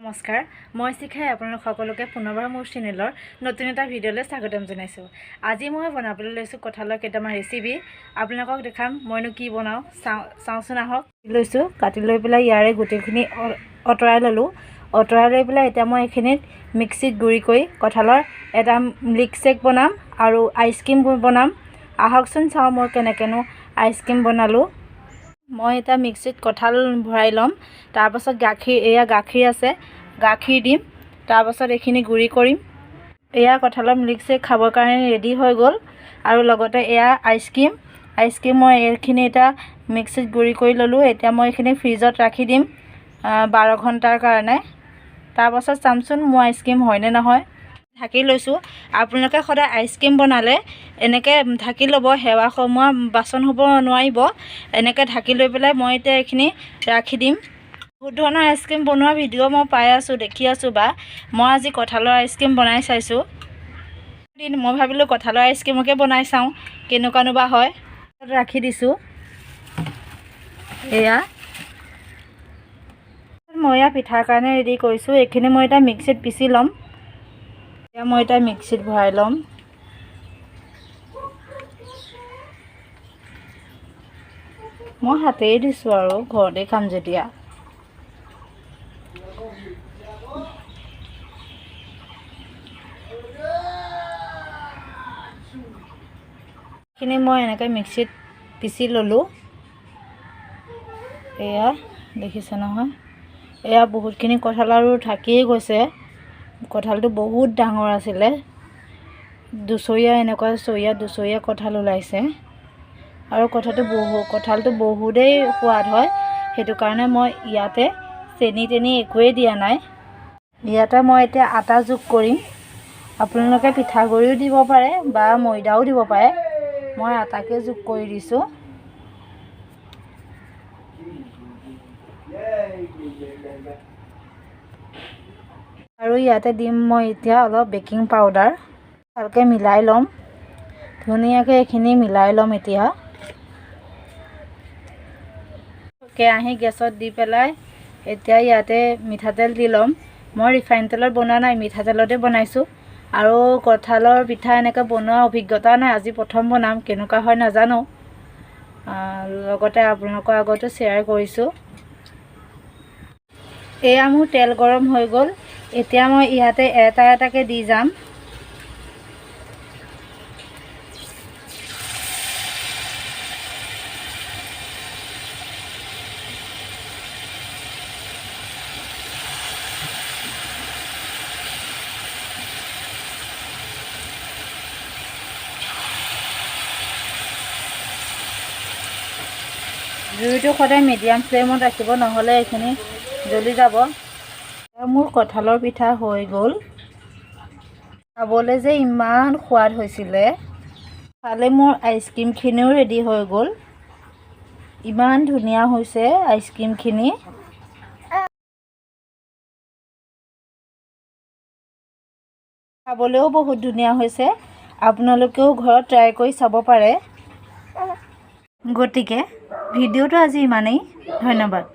নমস্কাৰ, মই শিখাই আপোনালোক সকলোকে পুনৰবাৰ মোৰ চেনেলৰ নতুন এটা ভিডিঅ'লৈ স্বাগতম জনাইছোঁ। আজি মই বনাবলৈ লৈছোঁ কঁঠালৰ কেইটামান ৰেচিপি। আপোনালোকক দেখাম মইনো কি বনাওঁ। চাওঁ চাওঁচোন আহক। লৈছোঁ, কাটি লৈ পেলাই ইয়াৰে গোটেইখিনি আঁতৰাই ল'লোঁ। আঁতৰাই লৈ পেলাই এতিয়া মই এইখিনিত মিক্সিত গুড়ি কৰি কঁঠালৰ এটা মিল্কশ্বেক বনাম আৰু আইচক্ৰীম বনাম। আহকচোন চাওঁ মই কেনেকৈনো আইচক্ৰীম বনালোঁ। মই এতিয়া মিক্সিত কঁঠাল ভৰাই ল'ম, তাৰপাছত গাখীৰ, এয়া গাখীৰ আছে, গাখীৰ দিম, তাৰপাছত এইখিনি গুড়ি কৰিম। এয়া কঁঠালৰ মিল্কশ্বেক খাবৰ কাৰণে ৰেডি হৈ গ'ল। আৰু লগতে এয়া আইচক্ৰীম। আইচক্ৰীম মই এইখিনি এতিয়া মিক্সিত গুড়ি কৰি ল'লোঁ। এতিয়া মই এইখিনি ফ্ৰিজত ৰাখি দিম 12 ঘণ্টাৰ কাৰণে। তাৰপাছত চামচোন মোৰ আইচক্ৰীম হয়নে নহয়। ঢাকি লৈছোঁ। আপোনালোকে সদায় আইচক্ৰীম বনালে এনেকৈ ঢাকি ল'ব, হাৱা সোমোৱা বাচন হ'ব নোৱাৰিব। এনেকৈ ঢাকি লৈ পেলাই মই এতিয়া এইখিনি ৰাখি দিম। বহুত ধৰণৰ আইচক্ৰীম বনোৱা ভিডিঅ' মই পাই আছোঁ, দেখি আছোঁ, বা মই আজি কঁঠালৰ আইচক্ৰীম বনাই চাইছোঁ। দিন মই ভাবিলোঁ কঁঠালৰ আইচক্ৰীমকে বনাই চাওঁ, কেনেকুৱানো বা হয়। ৰাখি দিছোঁ। এয়া মই এয়া পিঠাৰ কাৰণে ৰেডি কৰিছোঁ। এইখিনি মই এতিয়া মিক্সিত পিচি ল'ম। এয়া মই এতিয়া মিক্সিত ভৰাই ল'ম। মই হাতেই দিছোঁ আৰু ঘৰতে খাম যেতিয়া। এইখিনি মই এনেকৈ মিক্সিত পিচি ল'লোঁ। এয়া দেখিছে নহয়, এয়া বহুতখিনি কঁঠাল আৰু থাকিয়েই গৈছে। কঁঠালটো বহুত ডাঙৰ আছিলে। দুচৰীয়া, এনেকুৱা চৰিয়া দুচৰীয়া কঁঠাল ওলাইছে। আৰু কঁঠালটো বহুতেই সোৱাদ হয়। সেইটো কাৰণে মই ইয়াতে চেনি তেনি একোৱেই দিয়া নাই। ইয়াতে মই এতিয়া আটা যোগ কৰিম। আপোনালোকে পিঠাগুড়িও দিব পাৰে বা ময়দাও দিব পাৰে। মই আটাকে যোগ কৰি দিছোঁ। আৰু ইয়াতে দিম মই এতিয়া অলপ বেকিং পাউডাৰ। ভালকৈ মিলাই ল'ম। ধুনীয়াকৈ এইখিনি মিলাই ল'ম। এতিয়া কেৰাহী গেছত দি পেলাই এতিয়া ইয়াতে মিঠাতেল দি ল'ম। মই ৰিফাইন তেলত বনোৱা নাই, মিঠাতেলতে বনাইছোঁ। আৰু কঁঠালৰ পিঠা এনেকৈ বনোৱা অভিজ্ঞতা নাই, আজি প্ৰথম বনাম, কেনেকুৱা হয় নাজানো। লগতে আপোনালোকৰ আগতো শ্বেয়াৰ কৰিছোঁ। এয়া মোৰ তেল গৰম হৈ গ'ল। এতিয়া মই ইয়াতে এটা এটাকৈ দি যাম। জুইটো সদায় মিডিয়াম ফ্লেমত ৰাখিব, নহ'লে এইখিনি জ্বলি যাব। মোৰ কঁঠালৰ পিঠা হৈ গ'ল। খাবলৈ যে ইমান সোৱাদ হৈছিলে! ইফালে মোৰ আইচক্ৰীমখিনিও ৰেডি হৈ গ'ল। ইমান ধুনীয়া হৈছে আইচক্ৰীমখিনি। খাবলৈও বহুত ধুনীয়া হৈছে। আপোনালোকেও ঘৰত ট্ৰাই কৰি চাব পাৰে। গতিকে ভিডিঅ'টো আজি ইমানেই। ধন্যবাদ।